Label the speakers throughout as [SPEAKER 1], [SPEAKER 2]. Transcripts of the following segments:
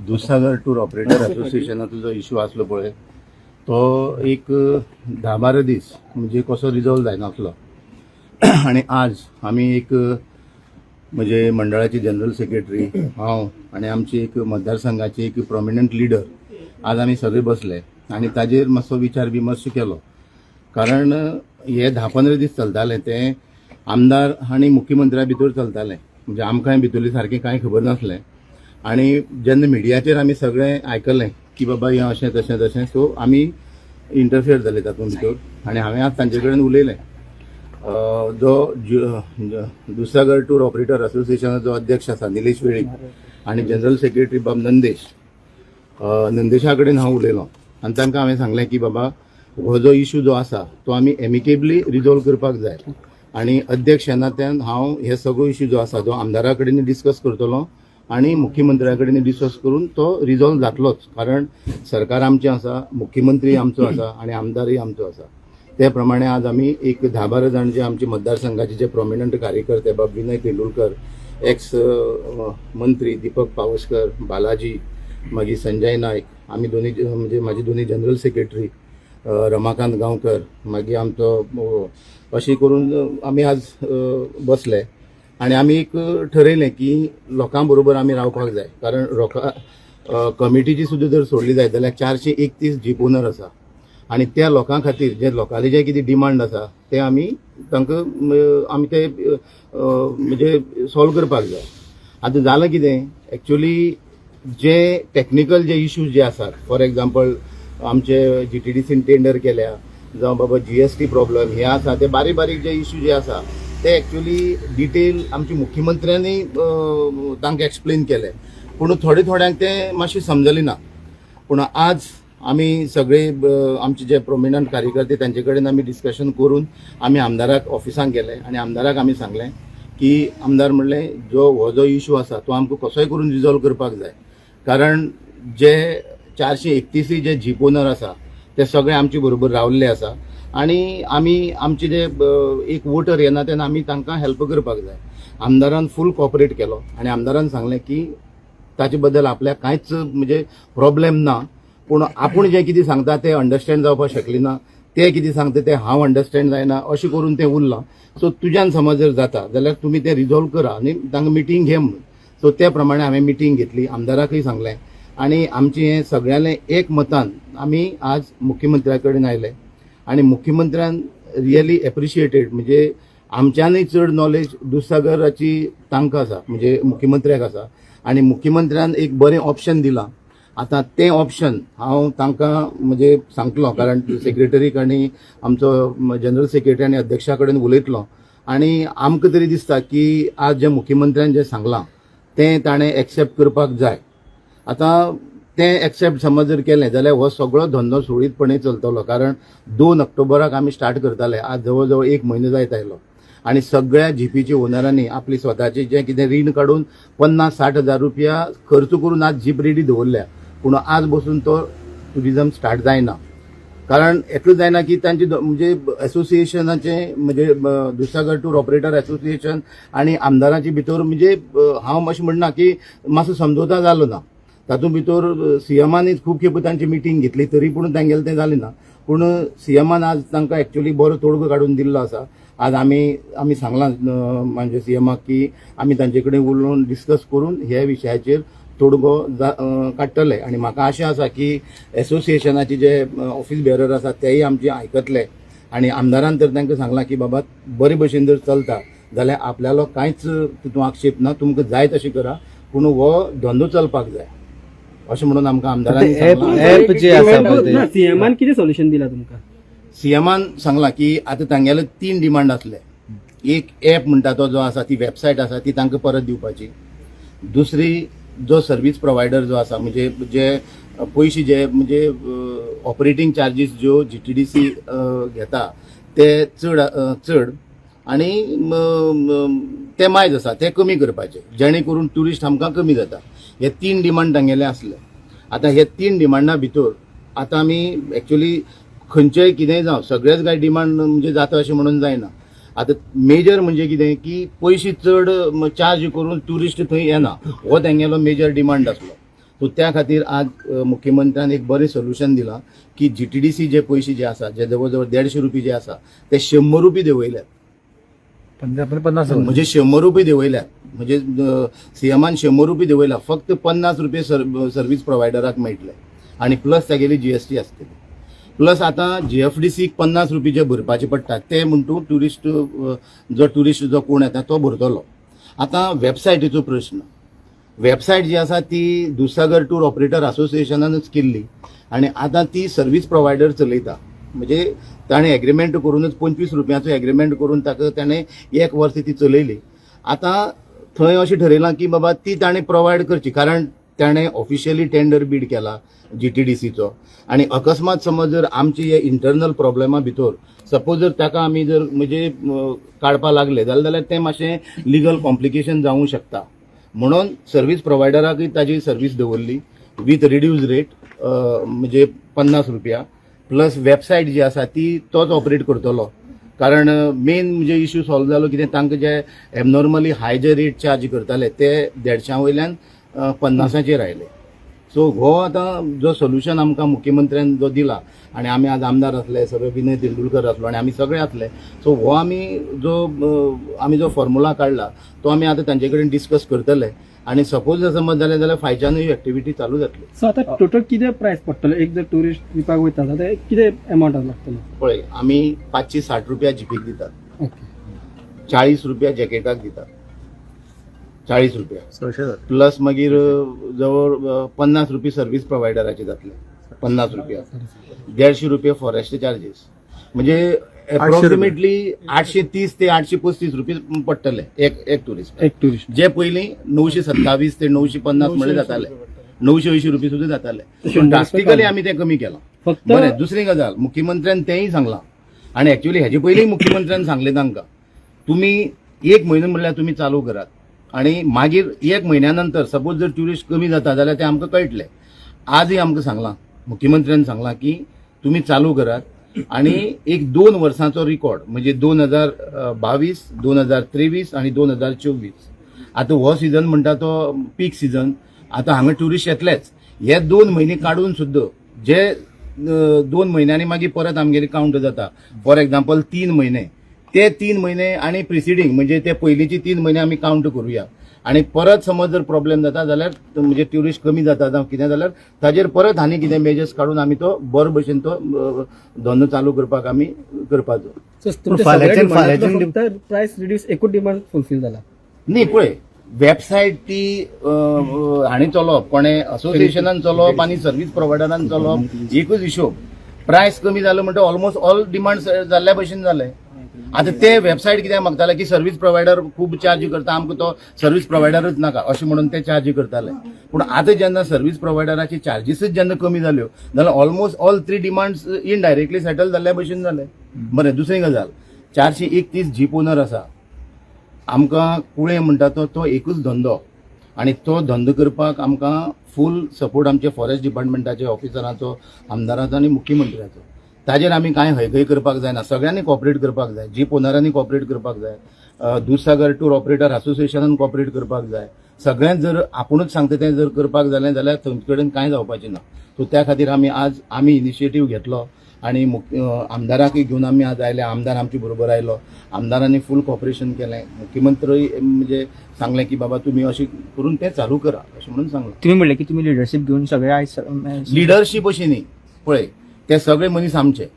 [SPEAKER 1] Dudhsagar tour operator असोसिएशनाचो जो issue आसलो पळय, तो एक 10-12 दीस म्हणजे कसो रिजॉल्व जायनासलो आनी आज आमी एक म्हणजे मंडळाची जनरल सेक्रेटरी, हांव आनी आमची एक मतदारसंघाची एक प्रोमिनंट लिडर, आज आमी सगळे बसले आनी ताजेर मातसो विचार विमर्श केलो. कारण हे 10-15 दीस चलतालें तें आमदार आनी मुख्यमंत्र्या भितर चलतालें, म्हणजे आमकांय भितरलें सारकें कांय खबर नासलें. आनी जेन्ना मिडियाचेर आमी सगळें आयकलें की बाबा हें अशें तशें तशें, सो आमी इंटरफियर जाले तातूंत भितर आनी हांवें आज तांचे कडेन उलयलें. जो दुधसागर टूर ऑपरेटर असोसिएशनाचो अध्यक्ष आसा निलेश वेळीप आनी जनरल सेक्रेटरी बाब नंदेश, नंदेशा कडेन हांव उलयलो आनी तांकां हांवें सांगलें की बाबा, हो जो इशू जो आसा तो आमी एमिकेबली रिजॉल्व करपाक जाय आनी अध्यक्ष ह्या नात्यान हांव हे सगळो इशू जो आसा तो आमदारा कडेन डिस्कस करतलो आनी मुख्यमंत्र्या कडेन डिस्कस करून तो रिजॉल्व जातलोच. कारण सरकार आमचें आसा, मुख्यमंत्री आमचो आसा आनी आमदारय आमचो आसा. ते प्रमाणे आज आमी एक 10-12 जाण जे आमचे मतदारसंघाचे जे प्रोमिनंट कार्यकर्ते, बाब विनय तेंडुलकर, एक्स मंत्री दीपक पावसकर, बालाजी, मागीर संजय नायक, आमी दोनी, म्हणजे म्हाजी दोनी जनरल सेक्रेटरी रमाकांत गांवकर, मागीर आमचो अशें करून आमी आज बसले आनी आमी एक ठरयलें की लोकां बरोबर आमी रावपाक जाय. कारण लोकां कमिटीची सुद्दां जर सोडली जायत जाल्यार 431 जीप ओनर आसा आनी त्या लोकां खातीर जे लोकांले जे कितें डिमांड आसा ते आमी तांकां आमी ते म्हणजे सॉल्व करपाक जाय. आतां जालां कितें, एक्चुली जे टॅक्निकल जे इश्यूज जे आसात, फॉर एग्जाम्पल आमचे जीटीडीसीन टेंडर केल्या जावं बाबा जीएसटी प्रॉब्लम हे आसा, ते बारीक बारीक जे इश्यू जे आसा ते एक्चुली डिटेल आमच्या मुख्यमंत्र्यांनी तांकां एक्सप्लेन केले, पूण थोडे थोड्यांक ते मातशें समजलें ना. पूण आज आमी सगळे आमचे जे प्रोमिनंट कार्यकर्ते तांचे कडेन आमी डिस्कशन करून आमी आमदाराक ऑफिसांत गेले आनी आमदाराक आमी सांगलें की आमदार, म्हणलें, जो हो जो इशू आसा तो आमकां कसोय करून रिजॉल्व करपाक जाय. कारण जे 431 जे जीप ओनर आसा ते सगळे आमचे बरोबर रावल्ले आसा आनी आमी आमचे जे एक वोटर येना तेन्ना आमी तांकां हेल्प करपाक जाय. आमदारान फूल कॉपरेट केलो आनी आमदारान सांगलें की ताचे बद्दल आपल्याक कांयच म्हणजे प्रॉब्लेम ना, पूण आपूण जें कितें सांगता तें अंडरस्टँड जावपाक शकली ना, ते कितें सांगता तें हांव अंडरस्टँड जायना, अशें करून तें उरलां. सो तुज्यान समज जर जाता जाल्यार तुमी तें रिजॉल्व करा आनी तांकां मिटींग घे म्हणून. सो त्या प्रमाणे हांवें मिटींग घेतली, आमदाराकय सांगलें आनी आमचें हें सगळ्यांलें एक मतान आमी आज मुख्यमंत्र्या कडेन आयले आनी मुख्यमंत्र्यान रियली एप्रिशिएटेड. म्हणजे आमच्यानय चड नॉलेज दुधसागराची तांकां आसा, म्हणजे मुख्यमंत्र्याक आसा आनी मुख्यमंत्र्यान एक बरें ऑप्शन दिलां. आतां तें ऑप्शन हांव तांकां म्हणजे सांगतलो, कारण सेक्रेटरीक आनी आमचो जनरल सेक्रेटरी आनी अध्यक्षा कडेन उलयतलो आनी आमकां तरी दिसता की आज जें मुख्यमंत्र्यान जें सांगलां तें ताणें एक्सेप्ट करपाक जाय. आतां तें एक्सेप्ट समज जर केलें जाल्यार हो सगळो धंदो सुरळीतपणे चलतलो. कारण 2 ऑक्टोबराक आमी स्टार्ट करताले, आज जवळ जवळ एक म्हयनो जायत आयलो आनी सगळ्या जिपीच्या ओनरांनी आपली स्वताची जें कितें रीण काडून 50-60 हजार रुपया खर्च करून आज जीप रेडी दवरल्या, पूण आज बसून तो ट्युरिजम स्टार्ट जायना. कारण एकूच जायना की तांचे म्हणजे एसोसिएशनाचे, म्हणजे दुधसागर टूर ऑपरेटर एसोसिएशन आनी आमदाराचे भितर म्हणजे हांव अशें म्हणना की मातसो समजोता जालो ना. तातूंत भितर सीएमानय खूब खेपो तांची मिटींग घेतली, तरी पूण तांगेलें तें जालें ना. पूण सीएमान आज तांकां एक्चुली बरो तोडगो काडून दिल्लो आसा. आज आमी आमी सांगलां म्हणजे सीएमाक की आमी तांचे कडेन उलोवन डिस्कस करून ह्या विशयाचेर तोडगो काडटले आनी म्हाका आशा आसा की एसोसिएशनाचे जे ऑफिस बेरर आसा तेय आमचे आयकतले आनी आमदारान तर तांकां सांगलां की बाबा, बरे भशेन जर चलता जाल्यार आपल्यालो कांयच तितून आक्षेप ना, तुमकां जाय तशें करा, पूण हो धंदो चलपाक जाय अशें म्हणून आमकां आमदारांनी
[SPEAKER 2] ऍप
[SPEAKER 1] सांगलां.
[SPEAKER 2] ऍप जे आसा पळय
[SPEAKER 3] ना
[SPEAKER 2] ते
[SPEAKER 3] सीएमान कितें सोल्युशन दिला तुमकां?
[SPEAKER 1] सीएमान सांगलां की आतां तांगेले तीन डिमांड आसले. एक एप म्हणटा तो जो आसा, ती वेबसायट आसा ती तांकां परत दिवपाची. दुसरी, जो सर्वीस प्रोवायडर जो आसा, म्हणजे जे पयशे जे म्हणजे ऑपरेटींग चार्जीस ज्यो जीटीडीसी घेता ते चड चड आनी म, म, ते मायज आसा ते कमी करपाचे, जेणे करून ट्युरिस्ट आमकां कमी जाता. हे तीन डिमांड तांगेले आसले. आतां हे तीन डिमांडा भितर आतां आमी एक्चुली खंयचेय कितेंय जावं, सगळेच काय डिमांड म्हणजे जाता अशें म्हणून जायना. आतां मेजर म्हणजे कितें की पयशे चड चार्ज करून ट्युरिस्ट थंय येना, हो तेंगेलो मेजर डिमांड आसलो. सो त्या खातीर आज मुख्यमंत्र्यान एक बरें सोल्युशन दिलां की जीटीडीसी जे पयशे जे आसा, जे जवळ जवळ 150 रुपये जे आसा ते 100 रुपये देंवयल्यात.
[SPEAKER 2] 50.
[SPEAKER 1] म्हणजे 100 रुपये देंवयल्यात, म्हणजे सीएमान 100 रुपये देंवयला, फक्त 50 रुपये सर्वीस प्रोवायडराक मेळटले आनी प्लस तागेली जीएसटी आसतली. प्लस आतां जीएफडीसीक 50 रुपये जे भरपाचे पडटा ते म्हण तूं ट्युरिस्ट जो ट्युरिस्ट जो कोण येता तो भरतलो. आतां वेबसायटीचो प्रश्न, वेबसायट जी आसा ती दुधसागर टूर ऑपरेटर असोसिएशनानच केल्ली आनी आतां ती सर्वीस प्रोवायडर चलयता. म्हणजे ताणें एग्रीमेंट करूनच, 25 रुपयांचो एग्रीमेंट करून ताका ताणें एक वर्स ती चलयली. आतां थंय अशें ठरयलां की बाबा ती ताणें प्रोवायड करची, कारण ताणें ऑफिशियली टेंडर बीड केला जीटीडीसीचो. आनी अकस्मात समज जर आमचे हे इंटरनल प्रॉब्लेमा भितर सपोज जर ताका आमी जर म्हणजे काडपा लागले जाल्यार तें मातशें लिगल कॉम्प्लिकेशन जावूं शकता. म्हणून सर्वीस प्रोवायडराकूय ताजी सर्वीस दवरली विथ रिड्यूज रेट, म्हणजे 50 रुपया. प्लस वेबसायट जी आसा ती तोच ऑपरेट करतलो, कारण मेन म्हणजे इश्यू सॉल्व जालो कितें, तांकां जे एबनॉर्मली हाय जे रेट चार्ज करताले ते 150 वयल्यान 50चेर आयले. सो हो आतां जो सोल्युशन आमकां मुख्यमंत्र्यान जो दिला आनी आमी आज आमदार आसले सगळे, विनय तेंडुलकर आसलो आनी आमी सगळे आसले, सो हो आमी जो फॉर्मुला काडला तो आमी आतां तांचे कडेन डिस्कस करतले आनी सपोज जर समज जालें जाल्यार फायच्यानूय एक्टिविटी चालू जातली.
[SPEAKER 3] सो आतां टोटल कितें प्रायस पडटलो एक जर ट्युरिस्ट ट्रिपाक वयता जाल्यार कितें एमावंट लागतलो?
[SPEAKER 1] पळय, आमी 560 रुपया जिपीक दितात. 40 रुपया जॅकेटाक दितात, 40 रुपया.
[SPEAKER 2] 600 जाता.
[SPEAKER 1] प्लस मागीर जवळ 50 रुपया सर्वीस प्रोवायडराचे जातले, 50 रुपया, 150 रुपया फॉरेस्ट चार्जीस, म्हणजे एप्रॉक्सिमेटली 830 ते 835 रुपये पडटले एक एक ट्युरिस्ट.
[SPEAKER 3] एक ट्युरिस्ट.
[SPEAKER 1] जे पयलीं 927 ते 950 म्हणल्यार जाताले, 980 रुपये सुद्दां जाताले.
[SPEAKER 3] 100
[SPEAKER 1] ड्रास्टिकली आमी ते कमी केलां.
[SPEAKER 3] फक्त
[SPEAKER 1] बरें, दुसरी गजाल, मुख्यमंत्र्यान तेंय सांगलां आनी एक्च्युअली हेजे पयलीं मुख्यमंत्र्यान सांगलें तांकां, तुमी एक म्हयनो म्हणल्यार तुमी चालू करात आनी मागीर एक म्हयन्या नंतर सपोज जर ट्युरिस्ट कमी जाता जाल्यार ते आमकां कळटलें. आजय आमकां सांगलां, मुख्यमंत्र्यान सांगलां की तुमी चालू करात आनी एक 2 वर्सांचो रिकॉर्ड, म्हणजे 2022, 2023 आनी 2024. आतां हो सिजन म्हणटा तो पीक सिजन, आतां हांगा ट्युरिस्ट येतलेच. हे 2 म्हयने काडून सुद्दां जे 2 म्हयन्यांनी मागीर परत आमगेली कावंट जाता, फॉर एग्जाम्पल 3 म्हयने, ते 3 म्हयने आनी प्रिसिडींग म्हणजे ते पयलींचे 3 म्हयने आमी कावंट करुया आनी परत समज जर प्रॉब्लेम जाता जाल्यार, म्हणजे ट्युरिस्ट कमी जाता जावं कितें जाल्यार, ताजेर परत आनी कितें मेजर्स काडून आमी तो बरो भशेन तो धंदो चालू करपाक आमी करपाचो.
[SPEAKER 3] सो तुमच्या
[SPEAKER 2] फाल्यांच्यान-
[SPEAKER 3] सगळ्या
[SPEAKER 2] फाल्यांच्यान
[SPEAKER 3] डिमांडांतलो फक्त प्रायस रिड्यूस एकूच डिमांड फुलफील जाला.
[SPEAKER 1] न्ही, पळय, वेबसायट ती अ, अ, हांणी चलोवप, कोणें असोसिएशनान चलोवप आनी सर्वीस प्रोवायडरान चलोवप एकूच हिशोब. प्रायस कमी जालो म्हणटा ऑलमोस्ट ऑल डिमांड जाल्ल्या भशेन जाले. आतां ते वेबसायट कित्याक मागताले की सर्वीस प्रोवायडर खूब चार्ज करता, आमकां तो सर्वीस प्रोवायडरूच नाका अशें म्हणून ते चार्ज करताले. पूण आतां जेन्ना सर्वीस प्रोवायडराचे चार्जीसूच जेन्ना कमी जाल्यो जाल्यार almost all three demands indirectly settle जाल्ल्या भशेन जाले. बरें, दुसरी गजाल, 431 जीप ओनर आसा. आमकां कुळे म्हणटा तो तो एकूच धंदो आनी तो धंदो करपाक आमकां फूल सपोर्ट आमचे फॉरेस्ट डिपार्टमेंटाचे ऑफिसरांचो, आमदाराचो आनी मुख्यमंत्र्याचो. ताजेर आमी कांय हयगय करपाक जायना. सगळ्यांनी कॉपरेट करपाक जाय. जीप ओनरांनी कॉपरेट करपाक जाय, दुधसागर टूर ऑपरेटर असोसिएशनान कॉपरेट करपाक जाय. सगळ्यांत जर आपुणूच सांगता तें जर करपाक जालें जाल्यार थंय कडेन कांय जावपाचें ना. सो त्या खातीर आमी आज आमी इनिशिएटीव घेतलो आनी आमदाराकय घेवन आमी आज आयले. आमदार आमचे बरोबर आयलो, आमदारांनी फूल कॉपरेशन केलें. मुख्यमंत्री म्हणजे सांगलें की बाबा तुमी अशें करून तें चालू करा अशें म्हणून सांगलां.
[SPEAKER 4] तुम्ही म्हणले की तुम्ही लिडरशीप घेऊन सगळे आयज
[SPEAKER 1] लिडरशीप अशी न्ही, पळय, ते सगळे मनीस आमचे.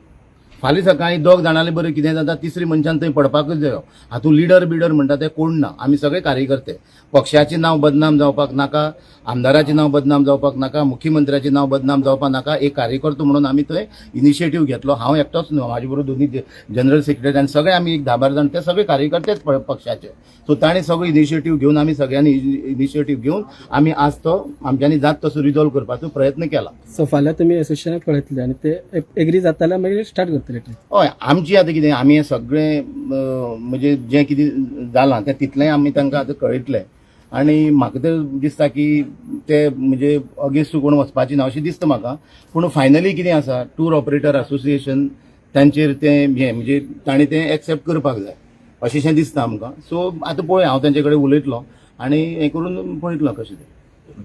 [SPEAKER 1] फाल्यां सकाळी दोग जाणांले बरें कितें जाता, तिसरी मनशान थंय पडपाकूच जायो. हातूंत लिडर बिडर म्हणटा ते कोण ना. आमी सगळे कार्यकर्ते. पक्षाचें नांव बदनाम जावपाक नाका, आमदाराचें नांव बदनाम जावपाक नाका, मुख्यमंत्र्याचें नांव बदनाम जावपाक नाका. एक कार्यकर्तो म्हणून आमी थंय इनिशिएटीव घेतलो. हांव एकटोच न्हू, म्हाजे बरोबर दोनी जनरल सेक्रेटरी आनी सगळे आमी एक 10-12 जाण, ते सगळे कार्यकर्तेच पक्षाचे. सो ताणें सगळो इनिशिएटीव घेवन, आमी सगळ्यांनी इनिशिएटीव घेवन आमी आज तो आमच्यांनी जात तसो रिजॉल्व करपाचो प्रयत्न केला.
[SPEAKER 3] सो फाल्यां तुमी एसोसिएशनाक कळयतले आनी ते एग्री जाता जाल्यार मागीर स्टार्ट करतले ट्रीप.
[SPEAKER 1] हय, आमची आतां कितें, आमी हें सगळें म्हणजे जें कितें जालां तें तितलेंय आमी तांकां आतां कळयतले आनी म्हाका तर दिसता की ते म्हणजे अगेन्स्ट कोण वचपाची ना अशें दिसता म्हाका. पूण फायनली कितें आसा, टूर ऑपरेटर असोसिएशन तांचेर तें हें म्हणजे तांणी तें एक्सेप्ट करपाक जाय अशेंशें दिसता आमकां. सो आतां पळय, हांव तांचे कडेन उलयतलो आनी हें करून पळयतलो कशें तें.